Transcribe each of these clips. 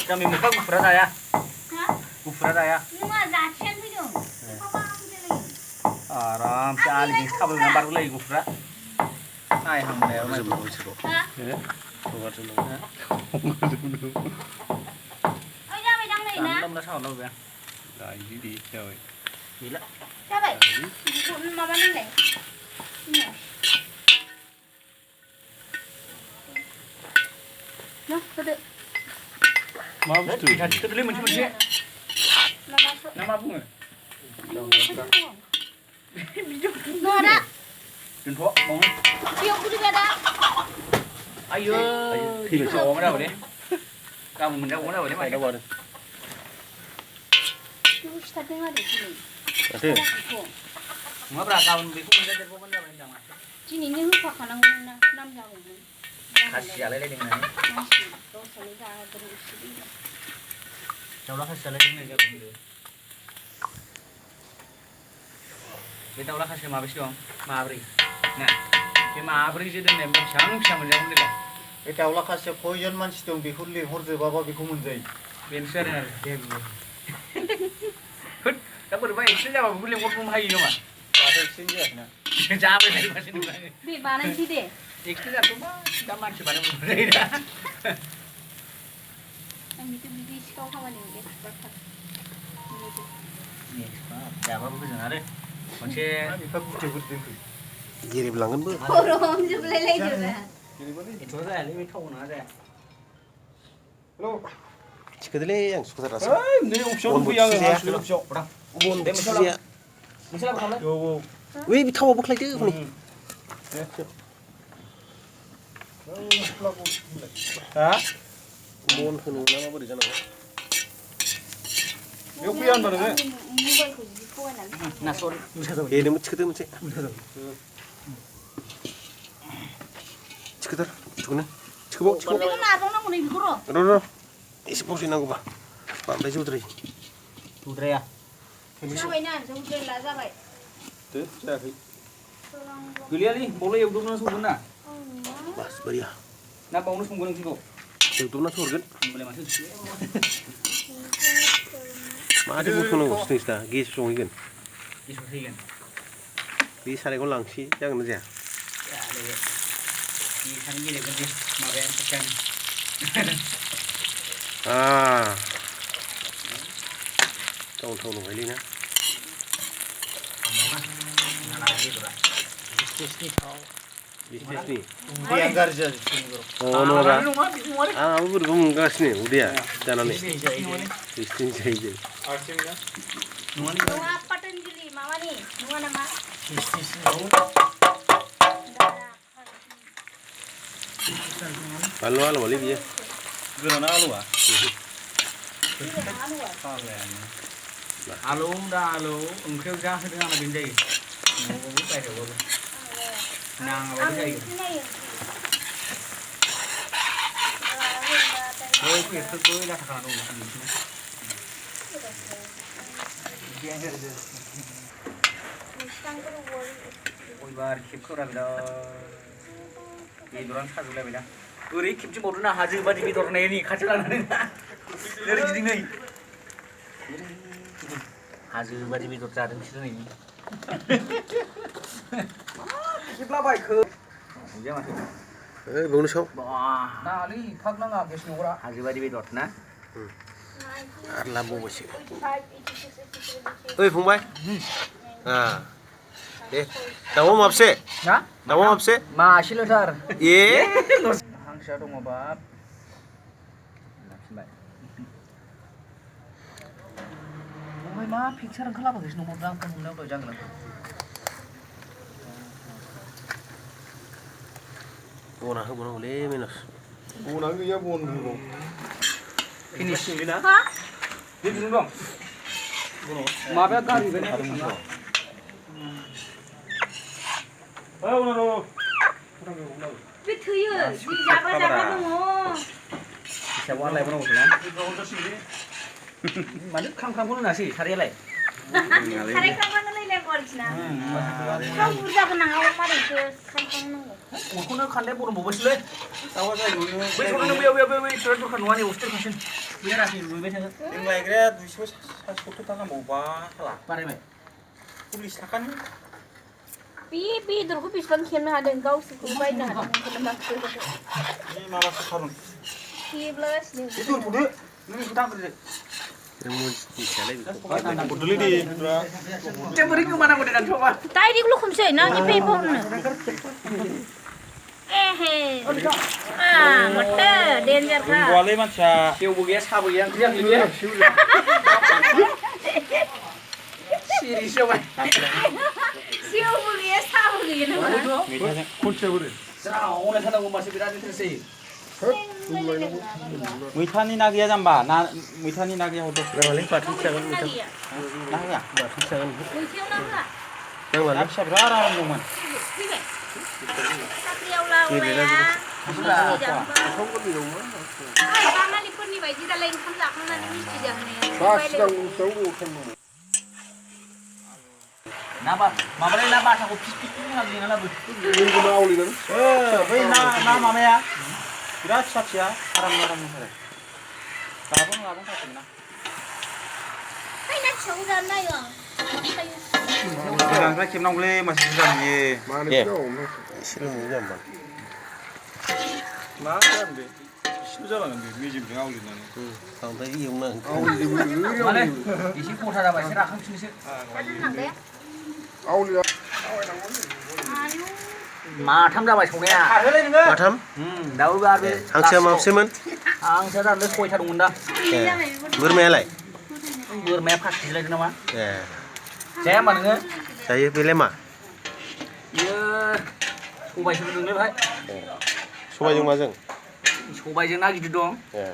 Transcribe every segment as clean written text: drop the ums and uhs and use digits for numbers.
Kami muka gufra saya. Gufra saya. Aram sekali ini kabel nampak lagi gufra. Ay hamil macam tu. Làm nó sao đâu vậy? Lại đi chơi. Đi lại. Sao vậy? Mà bạn đi này. Nó, từ từ. Mau tu. Kita beli macam-macam. Nama apa ni? Nó đó. Truyền thuốc, bông. Yêu cũng đi về đó. Ayo, thì mình uống đâu đấy? Đâu mình đâu uống đâu đấy mày? Đâu rồi? Ibu kita dengar di sini. Ada. Ngapa kau bikin kita jadi pokok mana yang mana? Sini ni lupa kanang nam jauh ni. Kasih alai lagi dengan ni. Masih, tu sini dah terus sini. Jauh lah kasih alai dengan dia pun. Kita ulah kasih mabis dong, mabri. Nah, kita mabri jadi nembak sang macam ni lah. Itu awalnya kasih koyon manis dong bihuli horde bapa bikumun jai. Benser ni ada. Hut, tak berapa ekstra jawab boleh buat pun hai cuma. Ada sini ya. Jawab dari masih dulu. Bi mana sih deh? Ekstra tu mah, dah macam mana boleh dah. Yang itu biji kau kawan ni, berkat. Ni, jawab apa jangan ada. Macam Kita butuh butuh. Giri bilangan bu. Korom je boleh lagi dah. itu dah, lebih tahu nak ada. Hello. Cikadile yang suka terasa. Ni option tu yang asli option. Bon dia. Mesti apa kamu? Yo. Wih, tahu apa lagi tu ni? Hah? Bon kenu nama beri jangan. Yo pian mana ni? Mobile ko di ko na. Nason, Eh, dia macam macam. Cikadar, cukupnya. Cukup, cukup. Pero na atong nang ni biguro. Roro, isi porsi nanggu ba. Pampai sutri. tu dah ya. Sabay na, sa hotel la sabay. Tu, saya. Gilian ni, boleh yang dulu nasuh guna. Bas, beri ya. Nak bonus menggunung sini kok. Itu nak surga. Boleh masuk. Ada bukan nunggu sini dah. Gis song ikan. Isu sih kan. Di sana kau langsi, jangan aja. Ya, ada. Di sana gini kan dia, makan sekian. Ah. Tahu nung kali na. Nah, lagi tu lah. Bisnis ni tahu. Bisnis ni. Dia garja. Oh, nora. Ah, aku bergum gas ni. Udah, jangan ni. Bisnis saja. Arcingnya. Nunga Patanjali mama ni. Nunga nama. Bisnis ni. Halo, balik dia. Guna na alu ah. Alo, dah alo. Engkau jah dengan apa benda? Mau buat apa tu? Nang apa benda? Oh, kita tu dah tak tahu macam ni. Oh, ibar kip kau ramai dah. Ini orang satu lagi dah. Uri kip cuma orang haji baju itu orang ini kacaran ni. Dari jadi ni. Haji baju itu terjadi di sini. Kip lah baik ke? Jangan masuk. Eh, bonus kau. Wah, nah ni fak nang apa sih orang? Haji baju itu na? Arla bobo sih. Oi, fungbai. Ah. Eh, tahu apa sih? Na? Tahu apa sih? Masih lezat. Ye. Hangsa dong bab. Oh, ma picture kalau apa sih nomor berapa nomor tu jangan. Bona, bona boleh minus. Guna ni ya bon dulu. Finish ni na? Ha? Di dulu dong. Ma apa kali ni? Oh, no. Betul ya. Di Java dong. Siapa orang lain pun nak? Mana kang pun nasi, hari lain. Hari kapan lagi lagi korjna? थाव बुरजा गोनाङाव मारैसो खालामनांगौ अरखौनो खान्दाय बर' बावबायसोलै दावा जायो बै सौनो बै इसोर दखान नङा नै अस्थेल खासिन बे रासि रुइबाय थागोन जों लायग्राया 270 थाखा बावबा हाला बारायबाय 40 थाखानि बे बेदरखौ बेसेबां खेबनो हादों गावसोरखौ बायनो हादों माखौ बे माबासो खारन खेबलागासिनो बे दोनथ'दो नों बेखौ दांग्रोदो बदलै दे जों बोरै गोमानांगौ दे दानथ'बा डाइरेक्ट लखमसै ना नि पेपरनो एहे माथो डेन्जार खा गवालै मानसिया सेवबो गैया साबो गैया ओंख्रि आंख्रि गैया सिरि जाबाय सेवबो गैया साबो गैया नामा मैथाजों खनसेया बोरै जावनाय थानांगौ होनबासो बिराद इन्टारेस्ट जायो मैथानि ना गैया जाम्बा ना मैथानि ना गैया हरदो नाङालै बाथोन जागोन ना मैथा गैया ना होया बाथोन जागोन मैथायाव ना होआ ना नांलालै फिसा बिराद आराम दंमोन फैबाय साख्रियाव लावलाया बाङालिफोरनि बायदि दालाय ओंखाम जाखांनानै मिस्थि जाहोनाया ना माबालाय ना बाथाखौ फिस फिस होना लाबो बै ना माबाया बिराद फिसा फिसा आराम मोनथारो गाबोन खासिगोन ना ओइ ना फिसाखौ जानो नायो आं गोजाननिफ्राय खेबनांगौलै मानसि बुरजा नुयो एसेल' नुयो जाम्बा मा जागोन बे एसेल' जालांगोन बे मेजेमजों आवलिनानै बांद्राय एवना माने एसे गथा जाबाय एसे राखांफिनोसो माथाम जाबाय संनाया खारहोलै नोङो माथाम दाबो आरो हांसोआ माबसेमोन हांसोआ दानो 6था दंमोन दा बोरमायालाय बोरमाया 5 केजि लायदों नामा ए जाया होमबा नोङो जायो बेलाय मा बियो सबायसो दंलै भाय सबायजों माजों सबायजों ना गिदिर दं ए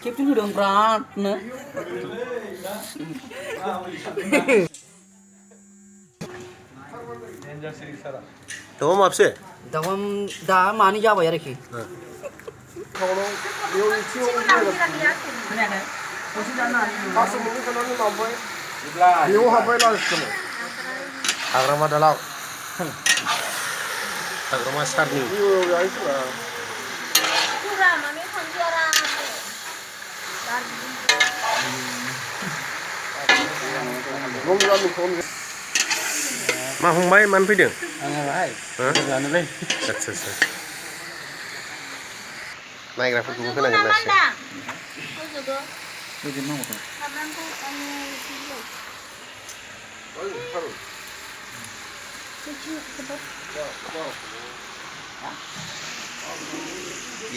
खेबसे होदों बिरादनो दाउ माबसे दाउआ दा मानै जाबाय आरोखि हाग्रामा दालां हाग्रामा सारनि मा फंबाय मानो फैदों आच्छा नायग्राफोरखौबो होनांगोन ना एसे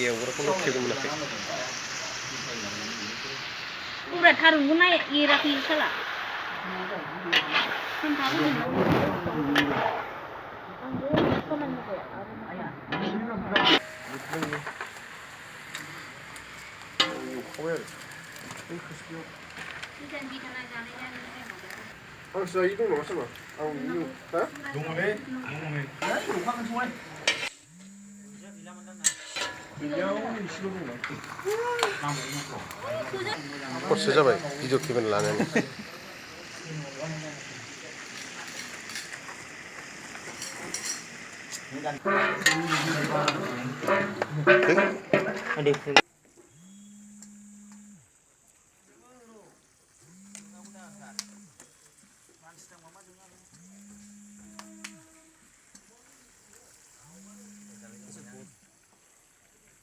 एवग्राखौल' खेबनो मोनाखै उरा थारुनखौ एराखै साला हांसोआ दं नामा सोरबा दङलै खरसो जाबाय भिडिअ खेबनो लानानै Adik.